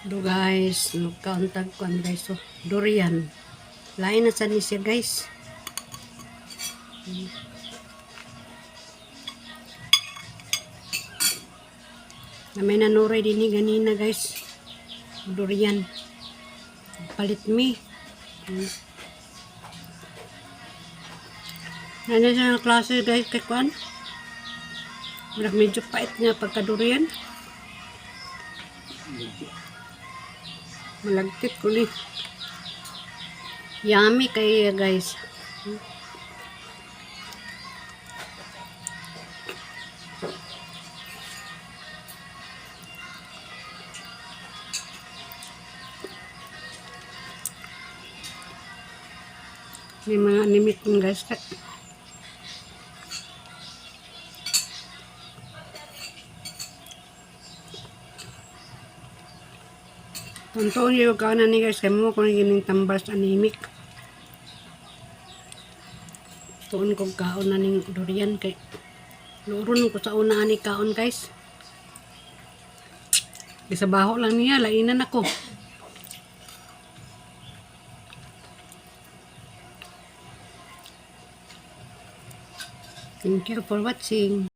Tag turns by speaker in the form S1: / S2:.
S1: Do guys, magkauntag kuan guys, so durian. Lain na sa ni siya, guys. Na may nanuray din ni ganina, guys. Durian. Palit mi. Ano siya nga klase, guys, kay kuan? Murag medyo pait nga pagka durian. Malagkit ko ni. Yummy kay, guys. May mga anemic yun, guys. Tuntuon yung kanan ni guys. Kaya mo kung gining tambal sa anemic. Tuon ko kaon na ning durian kay luron ko sa una ani kaon, guys. Isa baho lang niya, lainan ako. Thank you for watching.